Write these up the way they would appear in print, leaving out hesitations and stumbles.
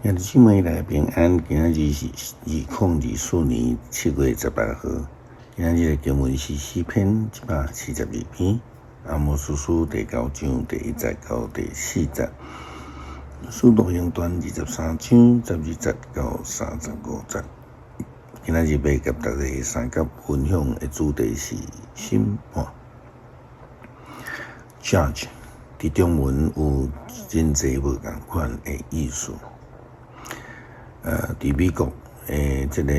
兄弟姊妹來平安，今仔日是2024年7月18號。今仔日的經文是詩篇172篇，阿摩司書第九章第一節到第四節，使徒行傳23章12節到35節。今仔日欲共大家相佮分享的主題是審判。Judge 佇中文有真濟無仝款的意思。佇美國的這个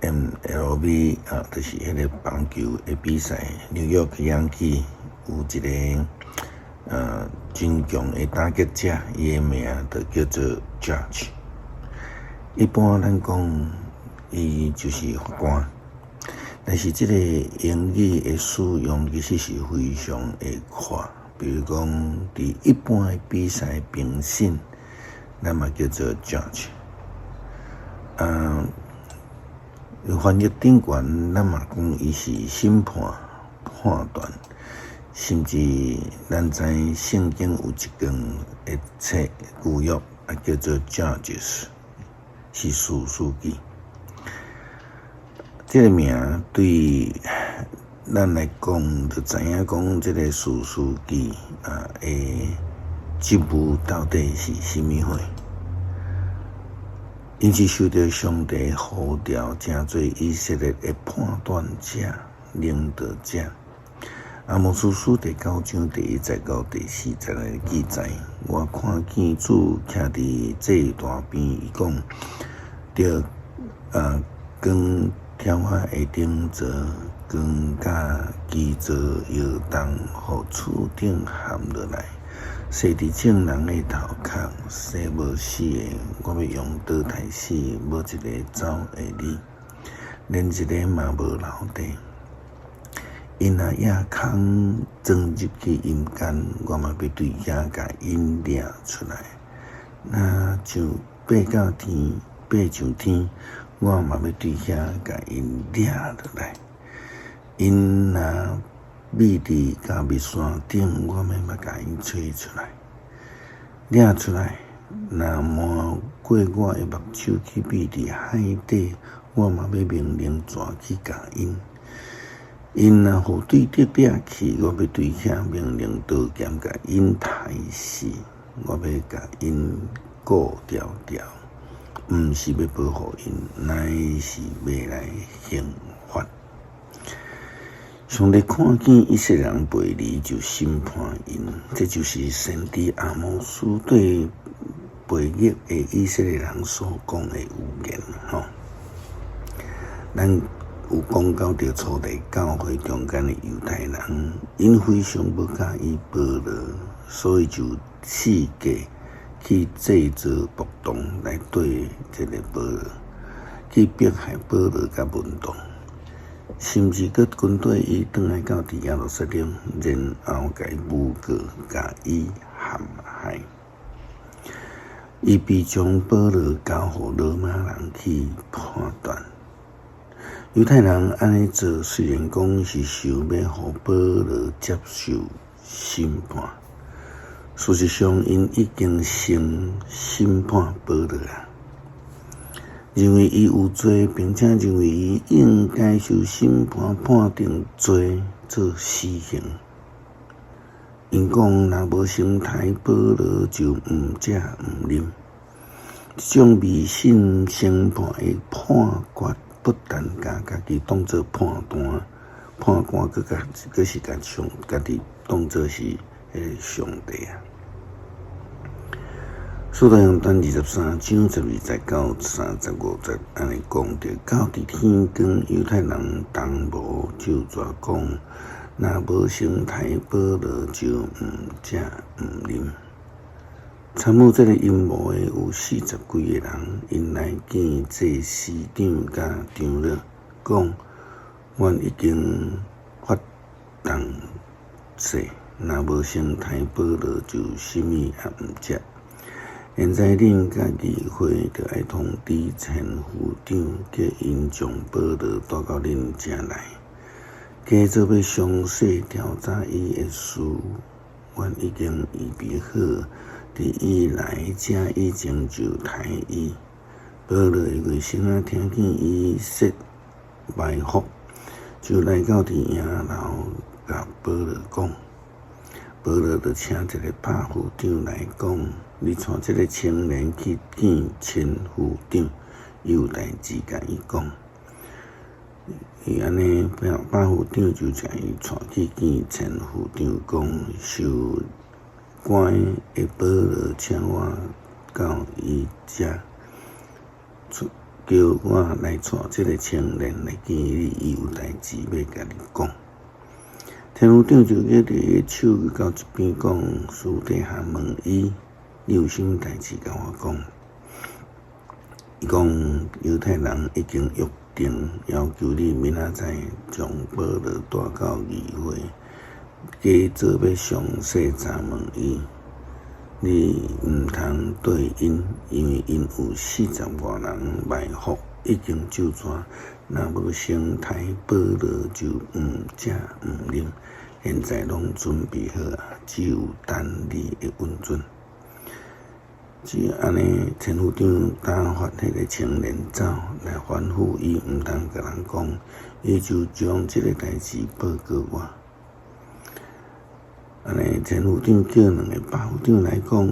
MLB 啊，就是彼个棒球的比賽，紐約洋基有一个真強的打擊者，伊的名就叫做 Judge。一般咱講，伊就是法官，但是這个英語的使用其實是非常的闊。比如講，佇一般的比賽評審，咱嘛叫做 judge。啊，翻譯頂懸，咱嘛講伊是審判、判斷，甚至咱知聖經有一卷的冊舊約，啊叫做 Judges，是士師記。這个名對咱來講，就知影講這个士師記啊的職務到底是啥物貨。𪜶是受著上帝呼召，成做以色列的判斷者、領導者。阿摩司書第九章第一節到第四節的記載，我看見主徛佇祭壇邊，伊講：著啊，光柱仔的頂座，光佮基座搖動，予柱頂陷落來，踅佇眾人的頭殼，生無死的，我欲用刀刣死，無一个走會離，連一个嘛無留低。𪜶若倚空鑽入去陰間，我嘛欲對遐共𪜶掠出來。若上爬到天，爬上天，我嘛欲對遐共𪜶掠落來。𪜶若覕佇迦密山頂，我嘛欲共𪜶揣出來，掠出來。若瞞過我的目睭去覕佇海底，我嘛欲命令蛇去咬𪜶。𪜶若予對敵掠去，我欲對遐命令刀劍共𪜶刣死，我欲共𪜶顧牢牢，毋是欲保護𪜶，乃是欲來刑罰。上帝看見以色列人背離，就審判𪜶。這就是先知阿摩司對背逆的以色列人所講的預言。吼，咱有講到佇初代教會中間的猶太人，𪜶非常無佮意保羅，所以就設計去製造暴動來對這个保羅，去迫害保羅佮門徒。甚至閣軍隊伊轉來到佇耶路撒冷，然後共伊誣告，共伊陷害。伊欲將保羅交予羅馬人去判斷。猶太人按呢做，雖然講是想欲予保羅接受審判，事實上，𪜶已經先審判保羅啊。認為伊有罪，並且認為伊應該受審判，判定罪做死刑。𪜶講，若無先刣保羅，就毋食毋啉。這種迷信審判的判決，不但共家己當做判斷，判官，閣共閣是共上家己當做是彼个上帝啊！使徒行傳23章12節到35節按呢講著，到佇天光，猶太人同謀咒詛講，若無先刣保羅，就毋食毋啉。參與這个陰謀的有四十幾个人，𪜶來見祭司長佮長老，講：阮已經發動誓，若無先刣保羅，就啥物也毋食。現在恁佮議會著愛通知千夫長，叫𪜶將保羅帶到恁遮來，假做欲詳細調查伊的事。阮已經預備好，佇伊來遮以前就刣伊。保羅的外甥仔聽見伊說埋伏，就來到佇營樓，共保羅講。保羅就請一个百夫長來講：你帶這个青年去見千夫長，伊有代誌共伊講。伊按呢，百夫長就將伊帶去見千夫長，講：受關的保羅請我到伊遮，叫我來帶這个青年來見你，伊有代誌欲共你講。千夫長就叫佇手到一邊講，私底下問伊：你有啥物代誌共我講？伊講：猶太人已經約定，要求你明仔載將保羅帶到議會，假做欲詳細查問伊。你毋通對𪜶，因為𪜶有四十外人埋伏，已經就跩，若無先刣保羅，就毋食毋啉。現在攏準備好矣，只有等你的允准。只按呢，千夫長打發彼个青年走，來吩咐伊毋通共人講，伊就將這个代誌報告我。按呢，千夫長叫兩个百夫長來講，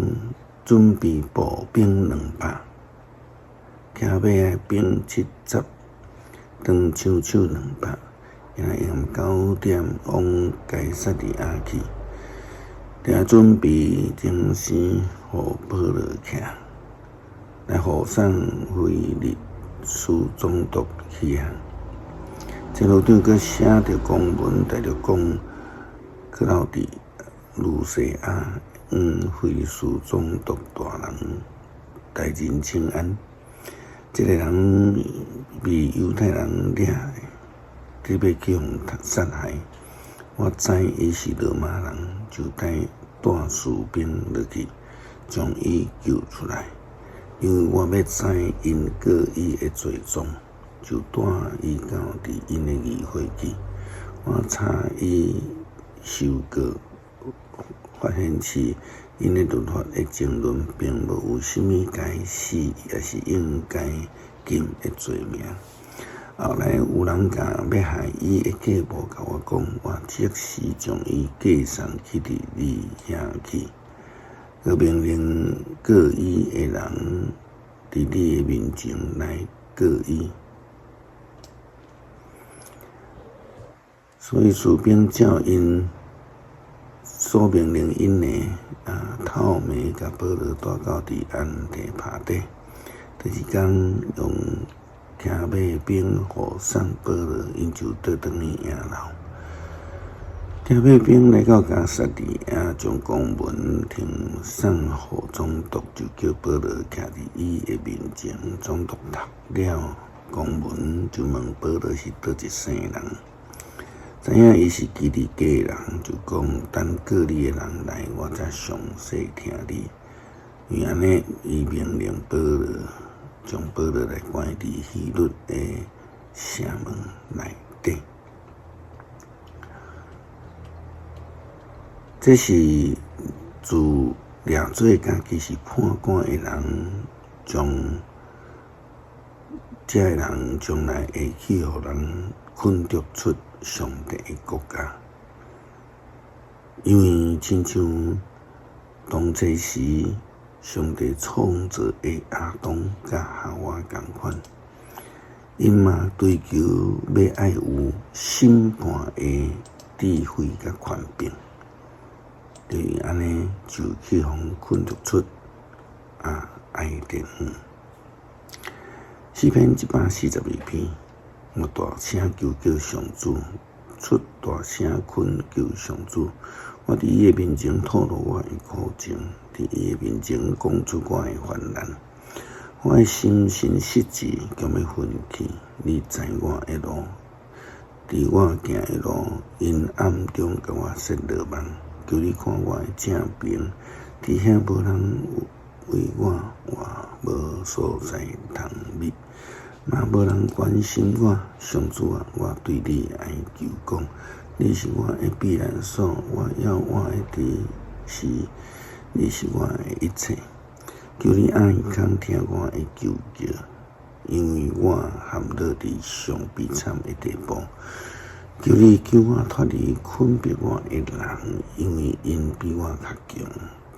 準備步兵200，騎馬的兵70，長槍手200，今仔下暗9點往該撒利亞去，定準備精神，予保羅騎，來護送腓力斯總督起航。千夫長閣寫著公文，帶著講，克勞狄盧西亞向腓斯總督大人大人請安。這个人被猶太人掠的，得欲去予殺害。我知伊是羅馬人，就帶士兵落去，將伊救出來。因為我欲知𪜶告伊的罪狀，就帶伊到佇𪜶的議會去。我查伊受告，發現是𪜶的律法的爭論，並無有啥物該死，抑是應該禁的罪名。後來有人共欲害伊的計謀共我講，我即時將伊寄送去佇你遐去。閣命令告伊的人佇你的面前來告伊。所以士兵照𪜶所命令𪜶的，透暝共保羅帶到佇安提帕底。第二工用騎馬兵護送保羅，𪜶就倒轉去營樓。騎馬兵來到該撒利亞，將公文呈送予總督，就叫保羅徛佇伊的面前。總督讀了公文，就問保羅是佗一省人，知影伊是基利家人，就講等告你的人來，我才詳細聽你。因為按呢，伊命令保羅將保羅來關佇希律的城門內底。這是自掠做家己是判官的人，將這个人將來會去予人驅逐出上帝的國家，因為親像當初時上帝創造的亞當佮夏娃仝款，𪜶嘛追求欲愛有審判的智慧佮權柄，就是按呢就去予驅逐出伊甸園。詩篇142篇，我大聲求叫上主，出大聲懇求上主。我佇伊的面前吐露我的苦情，佇伊的面前講出我的患難。我的心神失志，強欲昏去。你知我的路，佇我行的路，陰暗中共我設羅網。求你看我的正爿，佇遐無人為我，我無所在通匿，嘛無人關心我。上主啊，我對你哀求講，你是我的避難所，我要我的佇是你是我的一切。求你掩耳孔聽我的求叫，因為我陷落佇上悲慘的地步。求你救我脫離困迫我的人，因為𪜶比我較強。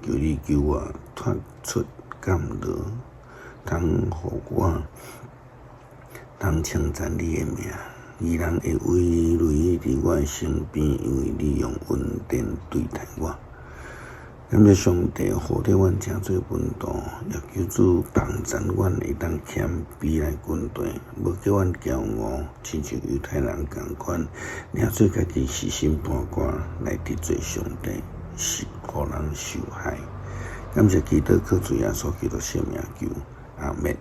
求你救我脫出監牢，通予我通稱讚你的名。義人會圍壘佇我的身邊，因為你用恩典對待我。感謝上帝，予得阮成做門徒，也求主幫贊阮會當謙卑來跟隨，無叫阮驕傲，親像猶太人仝款，掠做家己死心盤肝來得罪上帝，是予人受害。感謝基督，靠主耶穌基督聖名求，阿們。